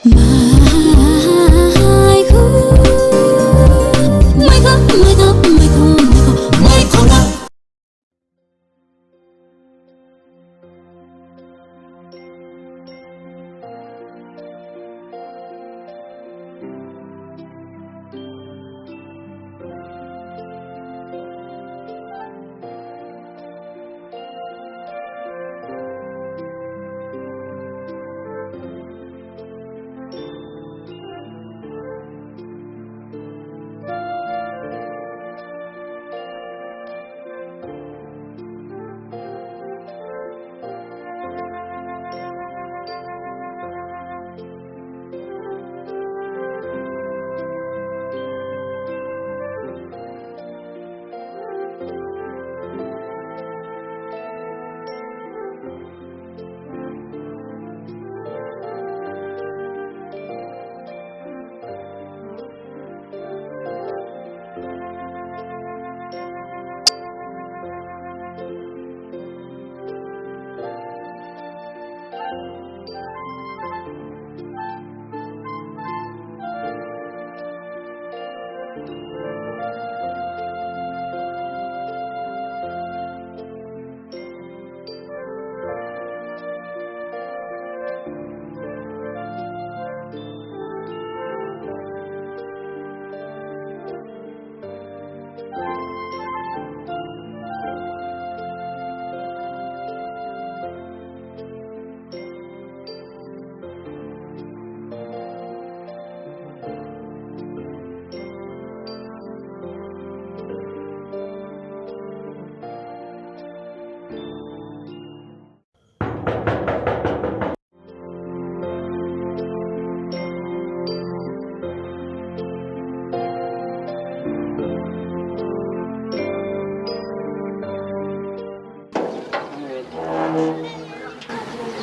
Maiko, Maiko, Maiko, Maiko, Maiko, Maiko.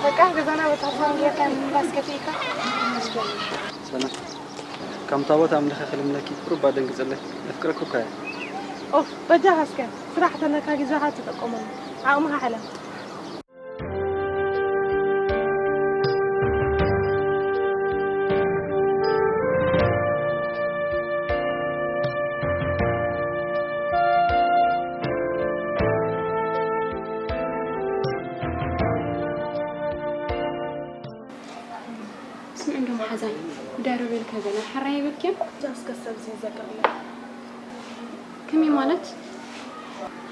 በቃ ገዛና በታሕሳን ጌርካ ምምላስ ከፊእካ። ሰላም። ከምታ ቦታ ኣምልኸ ክልምለኪ ቁሩብ ኣደንግጽለይ። ኣፍቅረኩ እኳ እየ። ኦፍ፣ በጃኻ እስከ ስራሕ ተለካ ግዜኻ ትጥቀመሉ። ዓቕምኻ ሕለም። ስምዒ እንዶ መሓዛይ፣ ብዳረበልካ ገለ ሓራይ ይብልክዮም? ጃስከ ሰብዚ ዘቅርብለ። ከመይ ማለት?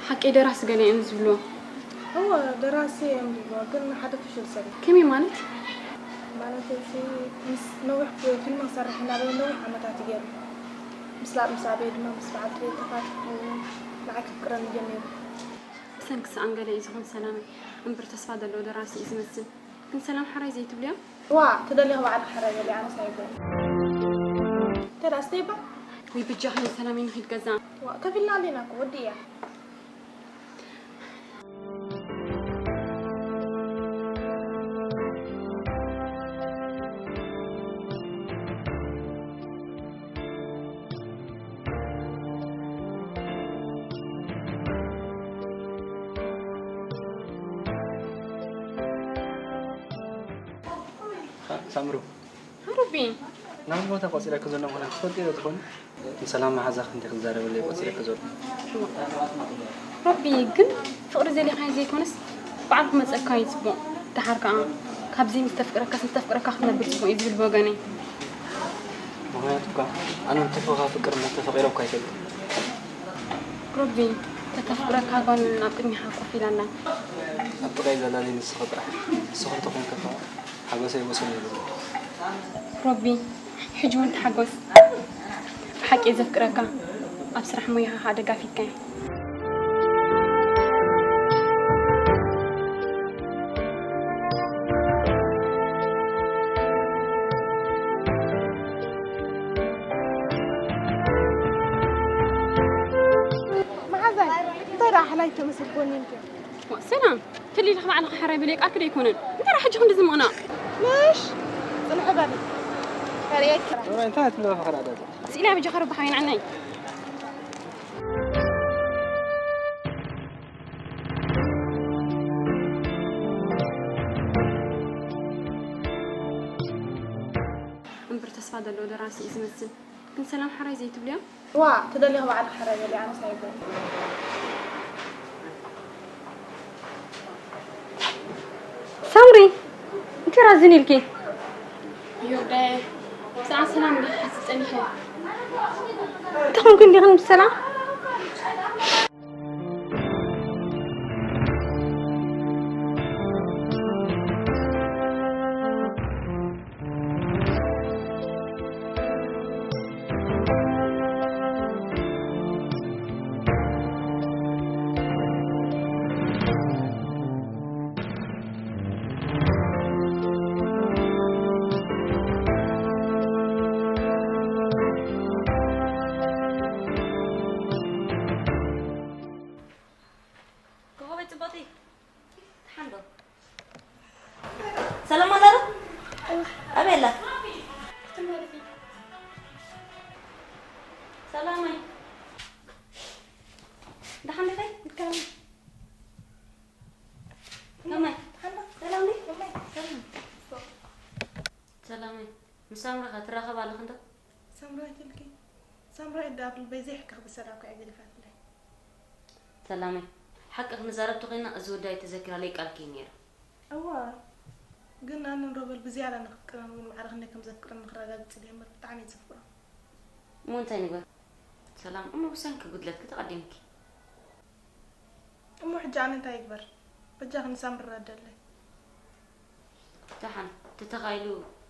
ሓቂ ደራሲ ገለ እዮም ዝብልዎ። እወ፣ ደራሲ እዮም ዝብልዎ፣ ግን ሓደ ፍሹል ሰብ እዩ። ከመይ ማለት? ማለት እዚ ምስ ነዊሕ ፊልም ክሰርሕ እናበለ ነዊሕ ዓመታት እዩ ገይሩ። ምስ ላ-፣ ምስ ኣበይ ድማ ምስ በዓልቲ ቤት ተፋቲሑ ንዓይ ከፍቅረኒ ጀሚሩ። ብሰንኪ ሰኣን ገለ እዩ ዝኾን ሰላመይ። እምበር ተስፋ ዘለዎ ደራሲ እዩ ዝመስል። ግን ሰላም ሓራይ ዘይትብልዮ? ዋ፣ ትደልዮ ባዕልኺ ሓራይ በሊ፣ ኣነስ ኣይብልን። እንተ ደኣ ስተይ እባ። ወይ ብጃኺ ሰላመይ ንኺድ ገዛ። ዋ፣ ከፊልና ኣለና እኮ፣ ወዲ እያ። ሳምሩ። ሮቢ። ናብዚ ቦታ ቆጺረኪ ዘሎ ምኽንያት ትፈልጥዮ ዶ ትኾኒ? ንሰላም መሓዛኺ እንተ ክዛረበለይ ቆጺረኪ ዘሎ። ሮቢ፣ ግን ፍቕሪ ደሊኻዮ ዘይኮነስ ባዕሉ ክመጸካ እዩ ጽቡቕ። ደሓር ከኣ ካብዚ ምስ ተፍቅረካስ ምስ ተፍቅረካ ክትነብር ጽቡቕ እዩ ዝብል ብወገነይ። ምኽንያቱ እኳ ኣነ ንተፈ-፣ ከፍቅር እሞ ተፈቒረ እኳ ኣይፈልጥን። ሮቢ፣ እታ ተፍቅረካ ጓል ኣብ ቅድሚኻ ኮፍ ኢላ ኣላ። ኣብ ጥቓይ ዘላ ዘይንስኺ ጥራሕ። ንስኺ እንተኾንኪ ከኣ ሓጎሰይ ወሰን የብሉን። ሮቢ፣ ሕጂ እውን ተሓጎስ። ብሓቂ እየ ዘፍቅረካ። ኣብ ስራሕ ሞያኻ ኸኣ ደጋፊትካ እየ። መሓዛይ፣ እንታይ ደኣ ሓላይ ትመስል ኮኒንኪ? ዋ፣ ሰላም፣ ትልኢልኺ ባዕልኺ ሕራይ በሊ፣ ቃልኪ ዶ ኣይኮነን? እንታይ ደኣ ሕጂ ክንዲ ዝምቕና? ምሽ፣ ጽንሒ በሊ። ከርእየኪ። ዶሮ፣ እንታይ ትብሊ ፈኸራ ዳታ? ስኢላ በጃኻ ረብሓ ይንዓናይ። ተስፋ ዘለዎ ደራሲ እዩ ዝመስል። ግን ሰላም ሓራይ ዘይትብልዮ? ዋ፣ ተደሊኺ ባዕልኺ ሓራይ በሊ፣ ኣነስ ኣይብልን። ሳምሪ፣ እንታይ ራዝን ኢልኪ? ዮርዳይ፣ ብዛዕባ ሰላም እንዲኺ ሓሲብ ጸኒሐ። እንታይ ኮንኩ እንዲኽን ብሰላም? ኮኾበይ ጽብቕቲ፣ ደሓን ዶ? ሰላም ኣላ ዶ? ኣበይ ኣላ? ሰላመይ፣ ደሓን ዲኺ? ከመይ? ሰላም ዲ? ሰላም። ሰላመይ፣ ምስ ሳምራ ኸ ትራኸባ ኣለኽን ዶ? ሳምራዊት ኢልኪ? ሳምራዊት ደኣ ኣብ ልበይ ዘይሕከኽ ብሰላም ከኣ ገዲፋትለይ። ሰላመይ፣ ሓቂ ክንዛረብ ተኾይና፣ እዚ ወዲ ኣይተዘኪራለይ ቃል ክህብ ነይሩ። እዋ፣ ግን ኣነን ሮቤል ብዝያዳ ንኽፍቅረን እውን ማዕረ ክንደይ ከም ዘፍቅረን ንኽረጋግጽ እየ እምበር ብጣዕሚ እየ ዘፍቅሮ። እሞ እንታይ ንግበር? ሰላም፣ እሞ ብሰንኪ ጉድለትኪ ተቐዲምኪ። እሞ ሕጂ ኣነ እንታይ ይግበር? በጃኺ ንሳምሪ ረደለይ። ደሓን፣ ተተኻኢሉ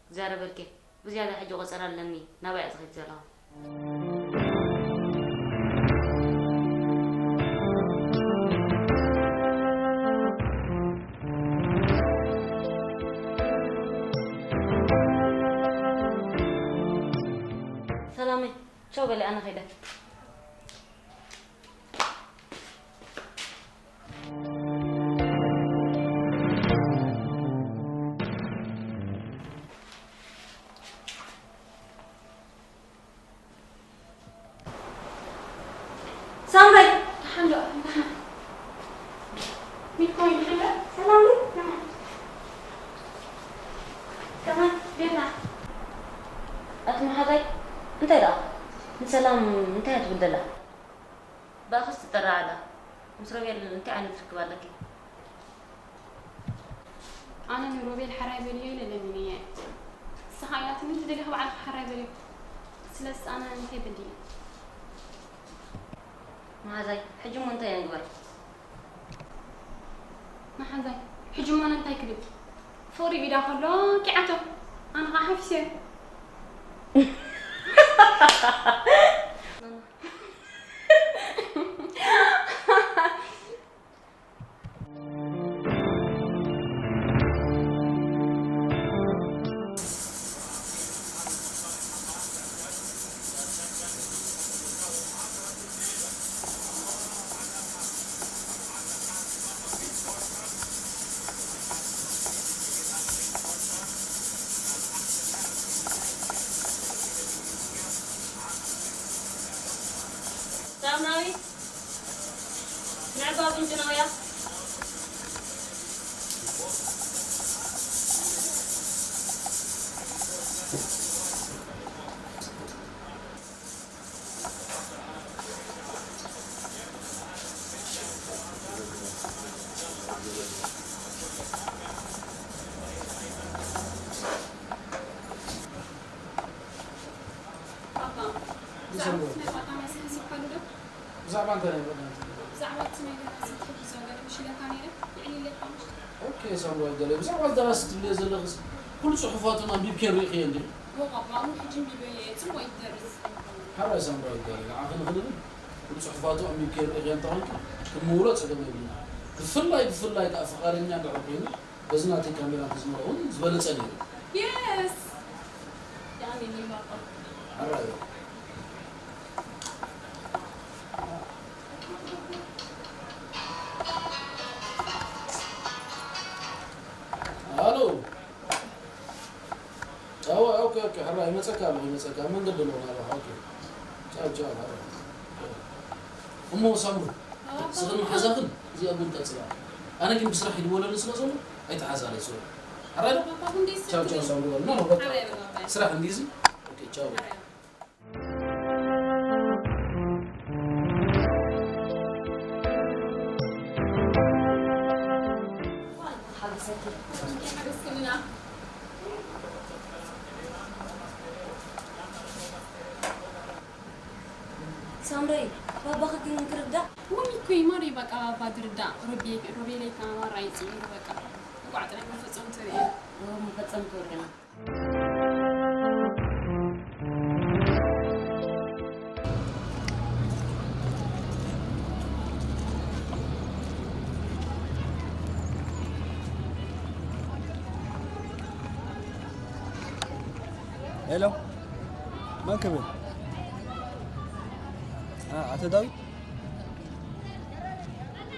ክዛረበልኪ። ብዝያዳ ሕጂ ቆጸራ ኣለኒ፣ ናባይ እየ ዝኸይድ ዘለኹ። ሰላመይ፣ ቻው በሊ፣ ኣነ ኸይደ። ሳምራይ፣ ደሓን ዶ? ደሓን። ሚኮይ፣ ደሓን ዶ? ሰላም ዶ? ደሓን። ከመይ? ቤላ። ኣቲ መሓዛይ፣ እንታይ ደኣ? ንሰላም እንታይ እያ ትብል ዘላ? ብኣኽስ ትጠራዕ ኣላ። ምስ ሮቤል እንታይ ዓይነት ርክብ ኣለኪ? ኣነ ንሮቤል ሓራይ በልዮ ኢለ ለሚነያ እየ። ንስኻ ኢላትኒ፣ እንተ ደሊኻ ባዕልኻ ሓራይ በልዮ። ስለዚ ኣነ እንታይ በድለ? መሓዛይ፣ ሕጂ እሞ እንታይ ንግበር? መሓዛይ፣ ሕጂ እሞ እንታይ ክብል? ፍቕሪ ቢዳ ከሎ ኪዓቶ፣ ኣነ ኸዓ ሓፊሰዮ። ሳምራዊት፣ ንዕባ ቡን ጅናውያ። ፓፓ፣ ብዛዕባ እቲ ናይ ጓል ኣንስተይቲ ሓሲብካሉ ዶ? ብዛዕባ እንታይ ናይ ጓል ኣንስተይቲ? ብዛዕባ እቲ ናይ ጓል ኣንስተይቲ ትሕግዞ ገለ ምሽ ኢለካ ነይረ፣ የዕሊለካ ምሽ? ኦኬ፣ ሳምራዊት ገለ፣ ብዛዕባ እዚ ደራሲ ትብልዮ ዘለኽስ፣ ኩሉ ጽሑፋቱ ኣንቢብክዮ ርኢኽዮ እንድዩ? እወ፣ ፓፓ፣ እሞ ሕጂ ኣንቢበዮ እየ፣ ጽቡቕ እዩ ዝደርስ። ሓራይ ሳምራዊት ገለ፣ ንዓኺ ንኽንብል፣ ኩሉ ጽሑፋቱ ኣንቢብክዮ ርኢኽዮ እንተኾይንኪ፣ ክንምውሎ ጸገም የብልና። ብፍላይ፣ ብፍላይ ከኣ ፍቓደኛ እንድሕር ኮይኑ፣ በዚ ናተይ ካሜራ እንተዝመልኦ እውን ዝበለጸ ነይሩ። የስ! ብጣዕሚ እየ ማርቆ። ኣራዮ። ሃሎ። ኣዎ፣ ኦኬ፣ ኦኬ፣ ሕራይ፣ ይመጸካ ኣለኹ፣ ይመጸካ። ኣብ መንገዲ ኣለኹ ናባኻ፣ ኦኬ። ቻው፣ ቻው፣ ሕራይ። እሞ ሳምሩ፣ ኣዎ፣ ስኽን ኣዎ። መሓዛኽን እዚኣ ቡን ቀጽላ። ኣነ ግን ብስራሕ ይድወለኒ ስለ ዘሎ ኣይተሓዛለይ፣ ሶሪ። ሕራይ ዶ? ኣባ፣ ክንደይ ቻው፣ ቻው፣ ስራሕ ሳምሩ በል። ኖ፣ ኖ፣ በቃ። ሕራይ በል፣ ኣባ። ስራሕ እንዲዚ? ቻው። ሳምረይ፣ ባባኺ ግን ክርዳእ። ወሚ እኮ ይማሪ በቃ ባባ ድርዳ ሮቤ ሮቤ ላይ ካማራ ይጽይሩ በቃ እንኳዕ ጥራይ መፈጸምቱ ርኤ። ኦ፣ መፈጸምቱ ርኤ። ሄሎ፣ መን ክብል? ኣ፣ ኣቶ ዳዊት?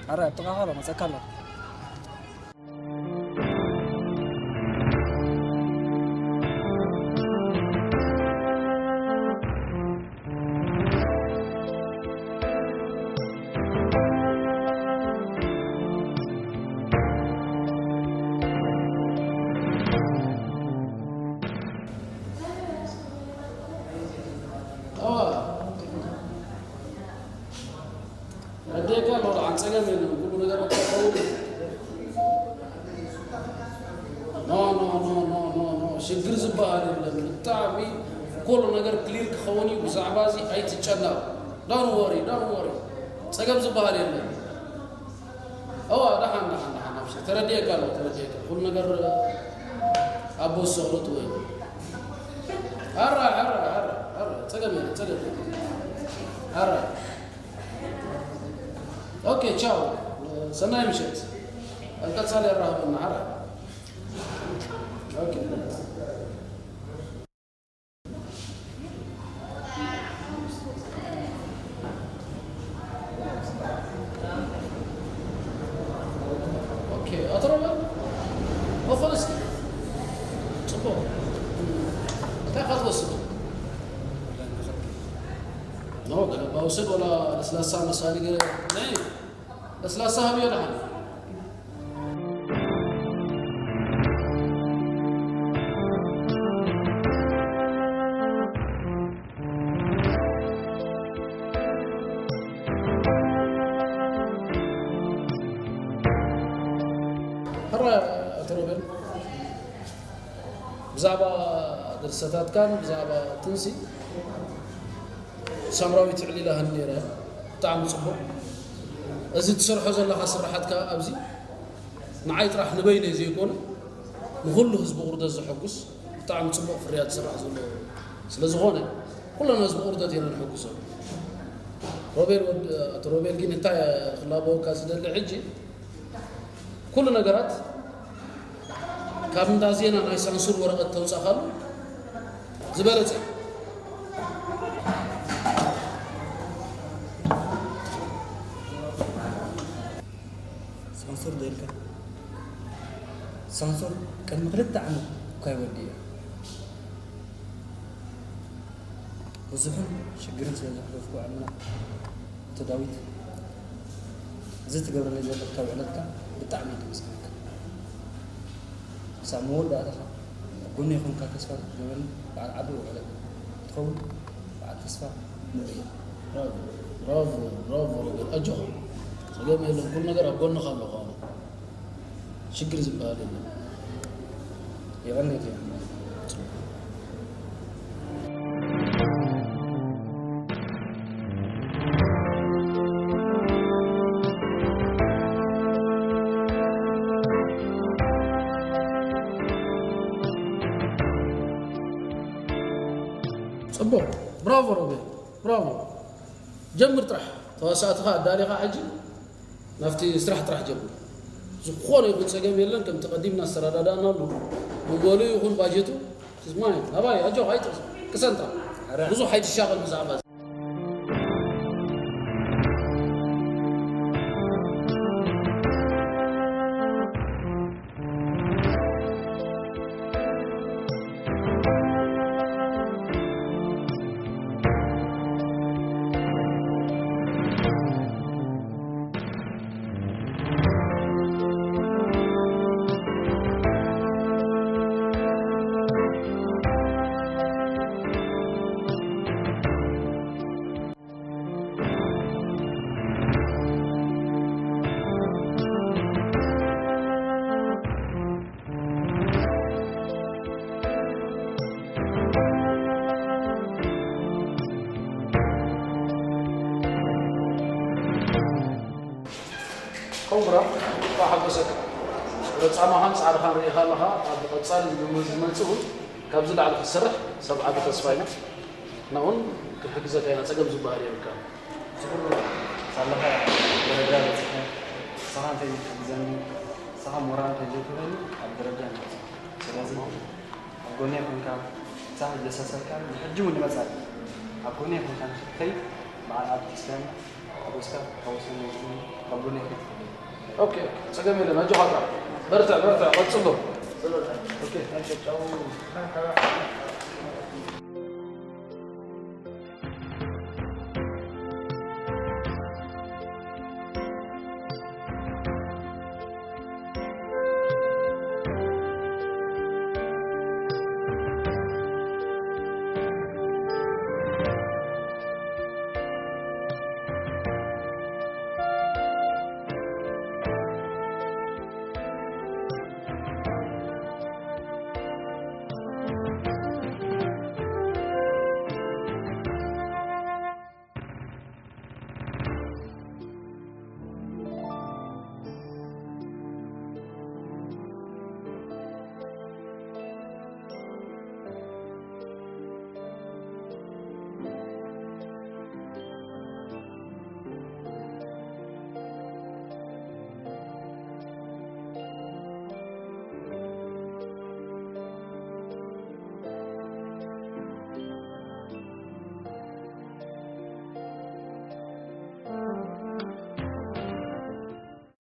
ኣረ፣ ኣብ ጥቓኻ ኣሎ፣ መጸካ ኣሎ። ረዴካ ኣሎ፣ ደሓን ጸገም የለን፣ ኩሉ ነገር ክኸውን። ኖ፣ ኖ፣ ኖ፣ ኖ፣ ኖ፣ ኖ፣ ሽግር ዝበሃል የለን። ብጣዕሚ ኩሉ ነገር ክሊር ክኸውን እዩ። ብዛዕባ እዚ ኣይትጨነቕ። Don't worry፣ don't worry። ጸገም ዝበሃል የለን። እዋ፣ ደሓን፣ ደሓን፣ ደሓን፣ ኣብሽር። ተረዲኤካ ኣለኹ፣ ተረዲኤካ። ኩሉ ነገር ኣብ ቦስ ሰቕሉት ወይ። ኣራ፣ ኣራ፣ ኣራ፣ ኣራ፣ ጸገም የለን፣ ጸገም የለን። ኣራ። ኦኬ፣ ቻው። ሰናይ ምሸት። ኣብ ቀጻሊ ኣራኽበና፣ ሓራ። ኦኬ። ኦኬ፣ ኣቶ ሮቤል፣ መኾን እስኪ። ጽቡቕ። እንታይ ኢኻ ትወስድ? ኖ፣ ገለባ ውሰድ፣ ወላ ለስላሳ መሳሊ ገለ። ነይ፣ ለስላሳ ሃብዮ ደሓን። ሕራ ኣቶ ሮቤል፣ ብዛዕባ ድርሰታትካን ብዛዕባ ትንሲ ሳምራዊት ኣዕሊላህኒ ነይራ። ብጣዕሚ ጽቡቕ። እዚ ትሰርሖ ዘለኻ ስራሓት ከኣ ኣብዚ ንዓይ ጥራሕ ንበይነይ ዘይኮነ ንኹሉ ህዝቢ ቁርደት ዘሐጉስ ብጣዕሚ ጽቡቕ ፍርያት ዝስራሕ ዘሎ ስለ ዝኾነ ኩልና ህዝቢ ቁርደት ኢና ንሕጉሶ። ሮቤል ወድ-፣ ኣቶ ሮቤል ግን እንታይ ክላበወካ ዝደሊ ሕጂ ኩሉ ነገራት ካብ እንዳ ዜና ናይ ሳንሱር ወረቐት ተውጻኻሉ ዝበለጸ እዩ። ሳንሱር ዶ ኢልካ? ሳንሱር ቅድሚ ክልተ ዓመት እኳ ይወዲ እዩ። ብዙሕን ሽግርን ስለ ዘሕለፍኩ ኣብ ምና ኣቶ ዳዊት፣ እዚ ትገብረለይ ዘለካ ውዕለትካ ብጣዕሚ እየ ዘመስግነካ። ክሳብ መወዳእታኻ ኣብ ጎነይ ኮንካ ተስፋ ዝገበረኒ በዓል ዓቢ ውዕለት ክትኸውን በዓል ተስፋ ሙሉእ እየ። ብራቮ፣ ብራቮ፣ ብራቮ ሮቤል፣ ኣጆኻ። ጸገም የለን፣ ኩሉ ነገር ኣብ ጎንኻ ኣለኹ ኣነ። ሽግር ዝበሃል የለን። የቐንየለይ። ጽቡቕ። ብራቮ ሮቤል፣ ብራቮ። ጀምር ጥራሕ። ተዋሳእትኻ ኣዳሊኻ ሕጂ ናብቲ ስራሕ ጥራሕ ጀምር። ዝኾነ ይኹን ጸገም የለን፣ ከምቲ ቀዲምና ዝተረዳዳእናሉ፣ መበሉ ይኹን ባጀቱ፣ it's mine። ኣባይ፣ ኣጆኻ፣ ኣይትቕሰን፣ ቅሰን ጥራሕ። ብዙሕ ኣይትሻቐል ብዛዕባ እዚ። ኩብራ፣ እንኳዕ ሓጎሰካ። ረጻማኻን ጻዕርኻን ርኢኻ ኣለኻ። ኣብ ቀጻሊ ዝመጽእ እውን ካብዚ ላዕሊ ክትሰርሕ ሰብ ዓቢ ተስፋ ኢና። ንዕኡ እውን ክንሕግዘካ ኢና፣ ጸገም ዝበሃል የብልካን። ዝኽሩ ሳለኻ ደረጃ በጺሐ፣ ንስኻ እንተይትሕግዘኒ፣ ንስኻ ሞራል እንተይትህበኒ ኣብ ደረጃ ኣይንበጽሕን። ስለዚ ኣብ ጎነይ ኮንካ፣ ክሳብ ዘሰሰልካ ንሕጂ እውን ንመጻኢ ኣብ ጎነይ ኮንካ ንኽትኸይድ በዓል ኣብ ተስፋ ሓጎስካ ክትሓውሰኒ፣ ኣብ ጎነይ ክትከይድ። ኦኬ፣ ጸገም የለን። ኣጆኻ ጥራሕ። በርትዕ፣ በርትዕ፣ ቀጽሎ። ኦኬ።